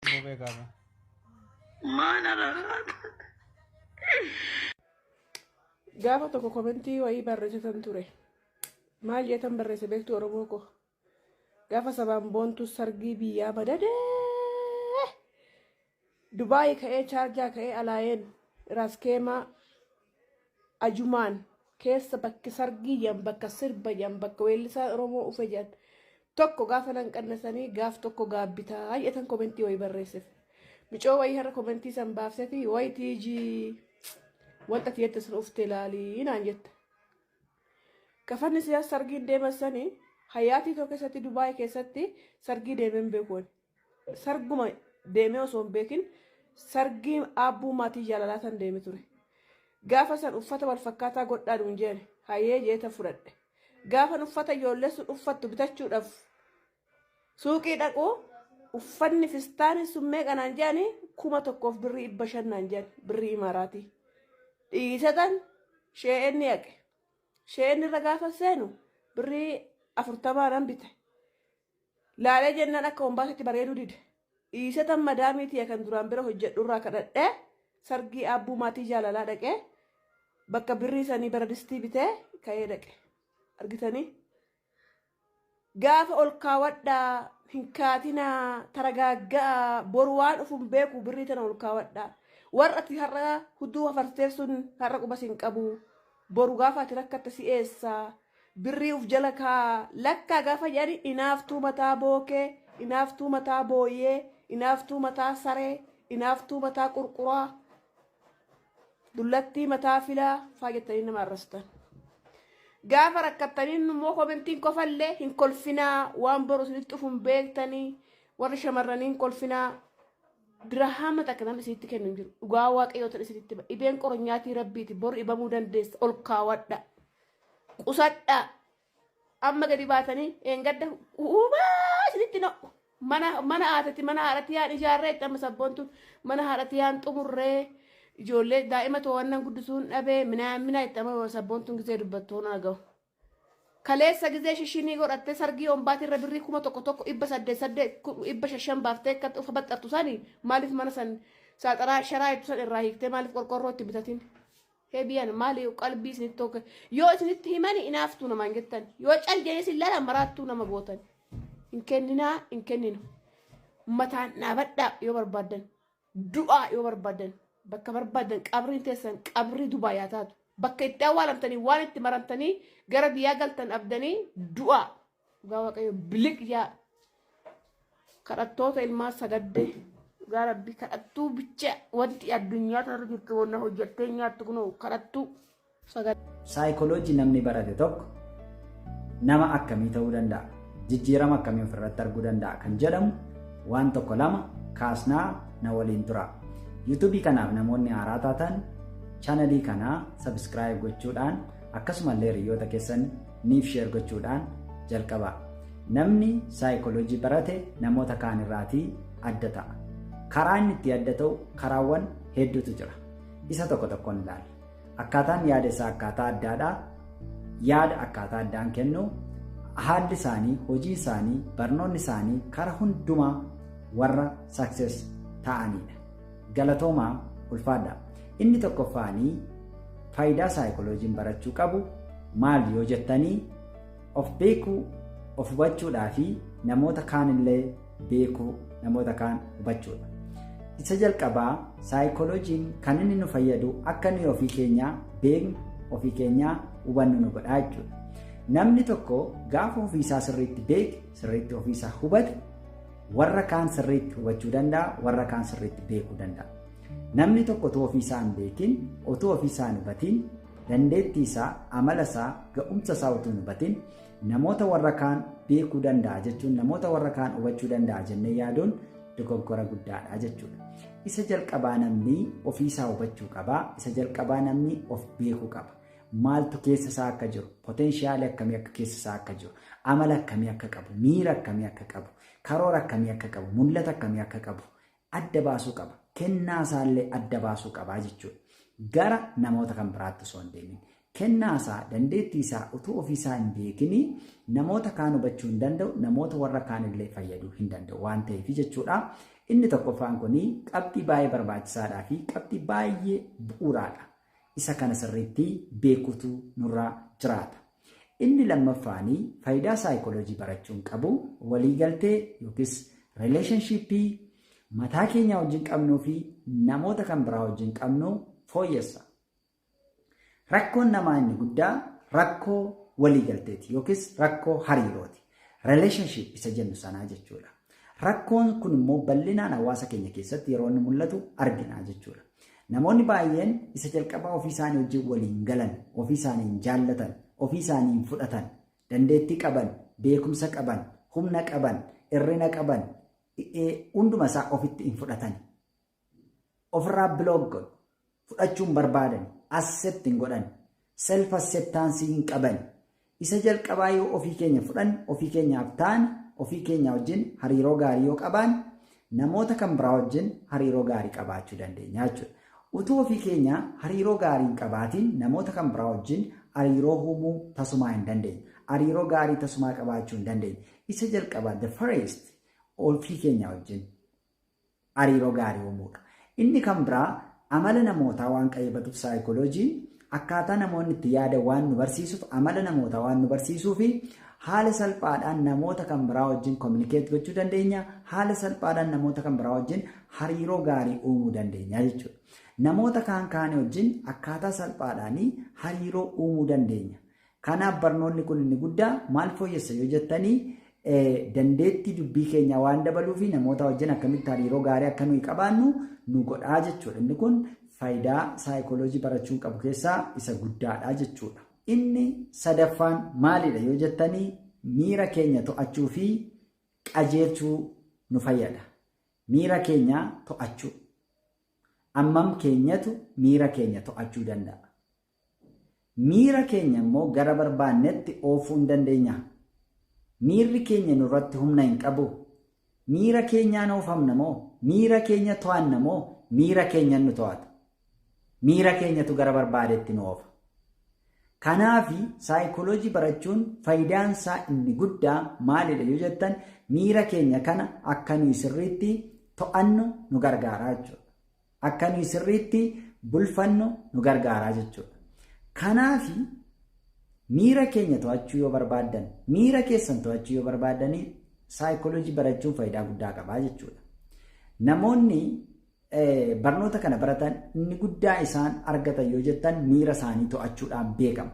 Beekamu. Gaafa tokko komentii wayii barreessitan ture. Maal jeetan barreesse beektu Oromoo koo? Gaafa sabaan boontu sargii biyyaa badadee. Dubaayii ka'ee chaarjaa ka'ee alaayeen raskeemaa ajumaan keessa bakki sargii jedhan bakka sirba jedhan bakka weellisaa Oromoo ufe jedhan tokko gaafa nan qannasanii gaaf tokko gaabbitaa jedhan komentii wayii barreesseef. Micoo wayii har'a komentii san baafseti wayi tiijii wanta ati jette sun ufte ilaalii naan jette. Kafanni siyaasa sargiin deeman sanii hayaatii tokko keessatti Dubaay keessatti sargii deemeen beeku. Sarguma deemee osoo hin beekin sargii aabbuu maatii jaalalaa san deeme ture. Gaafa san uffata wal fakkaataa godhaa nuun jeene hayyee jeeta fudhadhe. Gaafan uffata ijoollee sun uffattu bitachuudhaaf suuqii dhaqu uffanni fistaanii sun meeqa naan jedhani 1500 birrii naan jedhan birrii imaaraatii. Dhiisatan shee'enni haqe. Shee'enni irra gaafa seenu birrii 40 nan bite. Laalee jennaan akka hombaasitti bareeduu dide. Dhiisatan madaamii tiyya kan duraan bira hojjedhu irraa kadhadhee sargii aabbuu maatii jaalalaa dhaqee bakka birrii sanii bara distii bitee ka'ee dhaqe. Argitanii? Gaafa ol kaawwadhaa hin kaatinaa taragaagga'a boru waan dhufu hin beeku birrii tana ol kaawwadhaa. Warra ati har'a hudduu hafarteef sun har'a qubas hin qabu. Boru gaafa ati rakkatte si eessaa. Birrii uf jala kaa lakkaa gaafa jedhani inaaftuu mataa bookee, inaaftuu mataa booyyee, inaaftuu mataa saree, inaaftuu mataa qurquraa, dullattii mataa filaa faa jettanii nama arrastan. Gaafa rakkattaniin immoo komentiin kofallee hin kolfinaa waan boru isinitti dhufu hin beektanii warri shamarranii hin kolfinaa. Dirahama takka namni isinitti kennu hin jiru. Dhugaa waaqayyoo ta'e isinitti hima. Dhibeen qoronyaatii rabbiiti boru dhibamuu dandeessa ol kaawwadha. Qusadha. Amma gadi baatanii eengadda uumaa isinitti na'u. Mana haadhati mana haadhati yaan ijaarree itti amma sabboontuun mana haadhati yaan xumurree ijoollee daa'ima to'annaan guddisuun dhabee minaa minaa itti amma sabboontuun gisee dubbattu hona gahu. Kaleessa gisee shishinii godhattee sargii hombaatii irra birrii 1000 tokko 800 800 500 baaftee akka ufa baxxartu sani maaliif mana san saaxaraa sharaa ittu san irraa hiiktee maaliif qorqorroo itti bitatin? Heebiyaan maali qalbii isinitti tokko yoo isinitti himani inaaftuu namaan jettan yoo cal jedhee isin laalan maraattuu nama gootan. Hin kenninaa hin kenninu. Mataan dhaabadhaa yoo barbaaddan du'aa yoo barbaaddan bakka barbaaddan qabriin teessan qabrii Dubaa yaa taatu. Bakka itti awwaalamtanii waan itti maramtanii gara biyyaa galtan abdanii du'aa. Dhugaa waaqayyo biliq yaa kadhattoota ilmaa sagaddee dhugaa rabbi kadhattuu bicha wanti addunyaa tanarra jirtu wanna hojjettee nyaattu kunoo kadhattuu sagaddee. Saayikoloojii namni barate tokko nama akkamii ta'uu danda'a? Jijjiirama akkamii ofirratti arguu danda'a? Kan jedhamu waan tokko lama kaasnaa na waliin tura. Yuutuubii kanaaf namoonni haaraa taatan chaanalii kanaa subscribe gochuudhaan akkasumallee hiriyoota keessan niif share gochuudhaan jalqabaa. Namni saayikoloojii barate namoota kaan irraatii adda ta'a. Karaa inni itti adda ta'u karaawwan hedduutu jira. Isa tokko tokkoon ilaalla. Akkaataan yaada isaa akkaataa addaadha. Yaada akkaataa addaan kennu. Haalli isaanii, hojii isaanii, barnoonni isaanii karaa hundumaa warra success ta'anidha. Galatoomaa ulfaadha. Inni tokkoffaanii faayidaa saayikoloojiin barachuu qabu maal yoo jettanii of beekuu, of hubachuudhaa fi namoota kaanillee beekuu, namoota kaan hubachuudha. Isa jalqabaa saayikoloojiin kan inni nu fayyadu akka nuyi ofii keenyaa beeknu, ofii keenyaa hubannu nu godhaa jechuudha. Namni tokko gaafa ofiisaa sirriitti beeke, sirriitti ofiisaa hubate, warra kaan sirriitti hubachuu danda'a, warra kaan sirriitti beekuu danda'a. Namni tokko otoo ofiisaa hin beekin, otoo ofiisaa hin hubatin, dandeettii isaa, amala isaa, ga'umsa isaa otoo hin hubatin, namoota warra kaan beekuu danda'a jechuun namoota warra kaan hubachuu danda'a jennee yaaduun dogoggora guddaadha jechuudha. Isa jalqabaa namni ofiisaa hubachuu qaba. Isa jalqabaa namni of beekuu qaba. Maaltu keessa isaa akka jiru, poteenshiyaalii akkamii akka keessa isaa akka jiru, amala akkamii akka qabu, miira akkamii akka qabu, karoora akkamii akka qabu, mul'ata akkamii akka qabu adda baasuu qaba. Kennaa isaallee adda baasuu qaba jechuudha. Gara namoota kan biraatti osoo hin deemin. Kennaa isaa, dandeettii isaa utuu ofiisaa hin beekini namoota kaan hubachuu hin danda'u, namoota warra kaan illee fayyaduu hin danda'u waan ta'eef jechuudha. Inni tokkoffaan kun qabxii baay'ee barbaachisaadhaa fi qabxii baay'ee bu'uuraadha. Isa kana sirriitti beekuutu nurraa jiraata. Inni lammaffaanii faayidaa saayikooloojii barachuun qabu waliigaltee yookiis relationshipii mataa keenya wajjin qabnuu fi namoota kan biraa wajjin qabnu fooyyessa. Rakkoon namaa inni guddaa rakkoo waliigalteeti yookiis rakkoo hariirooti. Relationship isa jennu sanaa jechuudha. Rakkoon kun immoo bal'inaan hawaasa keenya keessatti yeroo inni mul'atu argina jechuudha. Namoonni baay'een isa jalqabaa ofii isaanii wajjin waliin galan, ofii isaanii jaallatan, ofii isaanii fudhatan, dandeettii qaban, beekumsa qaban, humna qaban, hirrina qaban, hunduma isaa ofitti hin fudhatan. Ofirraa block godhu, fudhachuu hin barbaadan, accept hin godhan, self acceptance hin qaban. Isa jalqabaa yoo ofii keenya fudhan, ofii keenyaaf ta'an, ofii keenya wajjin hariiroo gaarii yoo qabaan, namoota kan biraa wajjin hariiroo gaarii qabaachuu dandeenya jechuudha. Utuu ofii keenya hariiroo gaarii hin qabaatiin namoota kan biraa wajjin hariiroo uumuu tasumaa hin dandeenye. Hariiroo gaarii tasumaa qabaachuu hin dandeenye. Isa jalqabaa, the first, ofii keenya wajjin hariiroo gaarii uumuudha. Inni kan biraa amala namootaa waan qayyabatuuf, saayikooloojiin akkaataa namoonni itti yaada waan nu barsiisuuf, amala namootaa waan nu barsiisuu fi haala salphaadhaan namoota kan biraa wajjin communicate gochuu dandeenya. Haala salphaadhaan namoota kan biraa wajjin hariiroo gaarii uumuu dandeenya jechuudha. Namoota kaan kaanii wajjin akkaataa salphaadhaan hariiroo uumuu dandeenya. Kanaaf barnoonni kun inni guddaa maal fooyyessa yoo jettanii, dandeettii dubbii keenya waan dabaluu fi namoota wajjin akkamitti hariiroo gaarii akka nuyi qabaannu nu godhaa jechuudha. Inni kun faayidaa saayikooloojii barachuun qabu keessaa isa guddaadha jechuudha. Inni sadaffaan maalidha yoo jettanii, miira keenya to'achuu fi qajeelchuu nu fayyada. Miira keenya to'achuu. Ammam keenyatu miira keenya to'achuu danda'a? Miira keenya immoo gara barbaannetti oofuu hin dandeenya. Miirri keenya nurratti humna hin qabu. Miira keenyaan oofamna moo? Miira keenya to'anna moo? Miira keenya nu to'ata. Miira keenyatu gara barbaadetti nu oofa. Kanaafi saayikooloojii barachuun faayidaan isaa inni guddaa maalidha yoo jettan, miira keenya kana akka nuyi sirriitti to'annu nu gargaara jechuudha. Akka nuyi sirriitti bulfannu nu gargaara jechuudha. Kanaafi miira keenya to'achuu yoo barbaaddan, miira keessan to'achuu yoo barbaaddanii, saayikooloojii barachuun faayidaa guddaa qaba jechuudha. Namoonni barnoota kana baratan inni guddaa isaan argatan yoo jettan, miira isaanii to'achuudhaan beekamu.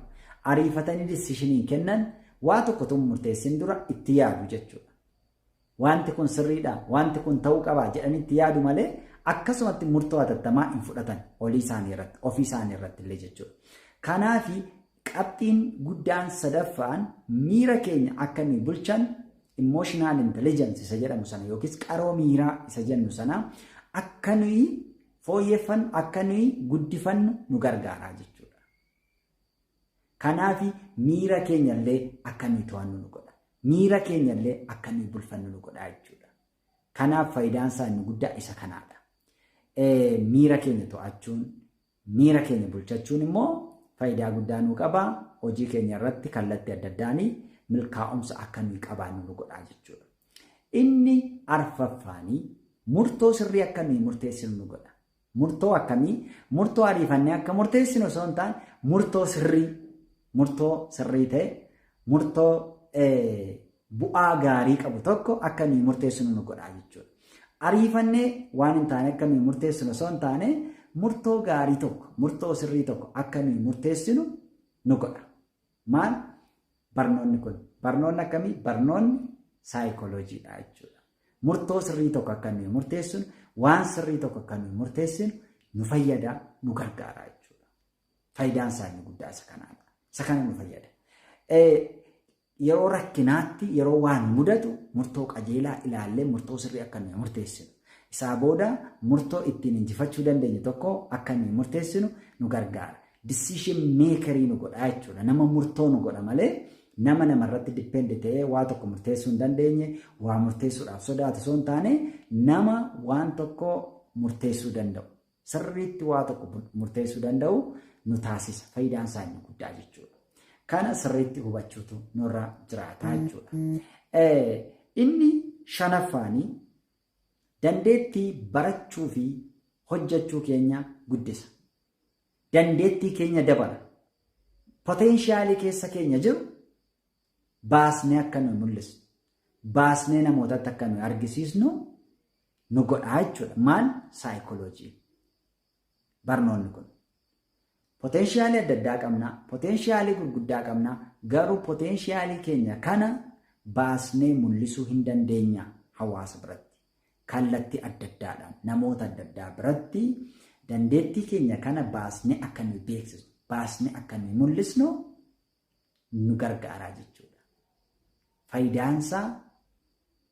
Ariifatanii decisionii kennan, waa tokko tun murteessin dura itti yaadu jechuudha. Wanti kun sirriidha, wanti kun ta'uu qaba jedhanii itti yaadu malee akkasumatti murtoo hatattamaa hin fudhatan olii isaanii irratti, ofii isaanii irratti illee jechuudha. Kanaafi qabxiin guddaan sadaffaan miira keenya akka nuyi bulchan, emotional intelligence isa jedhamu sana yookiis qaroo miiraa isa jennu sana akka nuyi fooyyeffannu, akka nuyi guddifannu nu gargaara jechuudha. Kanaafi miira keenya illee akka nuyi to'annu nu godha. Miira keenya illee akka nuyi bulfannu nu godha jechuudha. Kanaaf faayidaan isaa inni guddaa isa kanaadha. Miira keenya to'achuun, miira keenya bulchachuun immoo faayidaa guddaa nuu qaba. Hojii keenya irratti kallattii adda addaanii milkaa'umsa akka nuyi qabaannu nu godha jechuudha. Inni arfaffaanii murtoo sirrii akka nuyi murteessinu nu godha. Murtoo akkamii? Murtoo ariifannee akka murteessinu osoo hin taane, murtoo sirrii ta'e, murtoo bu'aa gaarii qabu tokko akka nuyi murteessinu nu godha jechuudha. Ariifannee waan hin taane akka nuyi murteessinu osoo hin taane, murtoo gaarii tokko, murtoo sirrii tokko akka nuyi murteessinu nu godha. Maal? Barnoonni kun. Barnoonni akkamii? Barnoonni saayikooloojiidha jechuudha. Murtoo sirrii tokko akka nuyi murteessinu, waan sirrii tokko akka nuyi murteessinu nu fayyada, nu gargaara jechuudha. Faayidaan isaa inni guddaa isa kanaadha. Isa kana nu fayyada. Yeroo rakkinaatti, yeroo waan mudatu, murtoo qajeelaa ilaallee murtoo sirrii akka nuyi murteessinu. Isaa booda murtoo ittiin injifachuu dandeenyu tokko akka nuyi murteessinu nu gargaara. Decision makerii nu godha jechuudha. Nama murtoo nu godha malee nama namarratti depend ta'ee waa tokko murteessuu hin dandeenye, waa murteessuudhaaf sodaatu osoo hin taane, nama waan tokko murteessuu danda'u, sirriitti waa tokko murteessuu danda'u nu taasisa. Faayidaan isaa inni guddaa jechuudha. Kana sirriitti hubachuutu nurra jiraata jechuudha. Inni shanaffaanii Dandeettii barachuu fi hojjechuu keenya guddisa. Dandeettii keenya dabala. Poteenshiyaalii keessa keenya jiru baasnee akka nuyi mul'isnu, baasnee namootatti akka nuyi argisiisnu nu godhaa jechuudha. Maal? Saayikoloojii. Barnoonni kun. Poteenshiyaalii adda addaa qabna, poteenshiyaalii gurguddaa qabna, garuu poteenshiyaalii keenya kana baasnee mul'isuu hin dandeenya hawaasa biratti. Kallattii adda addaadhaan namoota adda addaa biratti dandeettii keenya kana baasnee akka nuyi beeksisnu, baasnee akka nuyi mul'isnu nu gargaaraa jechuudha. Faayidaansaa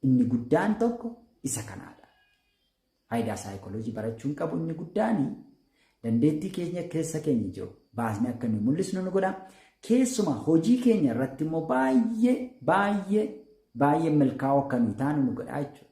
inni guddaan tokko isa kanaadha. Faayidaa saayikoloojii barachuun qabu inni guddaani dandeettii keenya keessa keenya jiru baasnee akka nuyi mul'isnu nu godha. Keessumaa hojii keenya irratti immoo baay'ee baay'ee baay'ee milkaa'oo akka nuyi taanu nu godha jechuudha.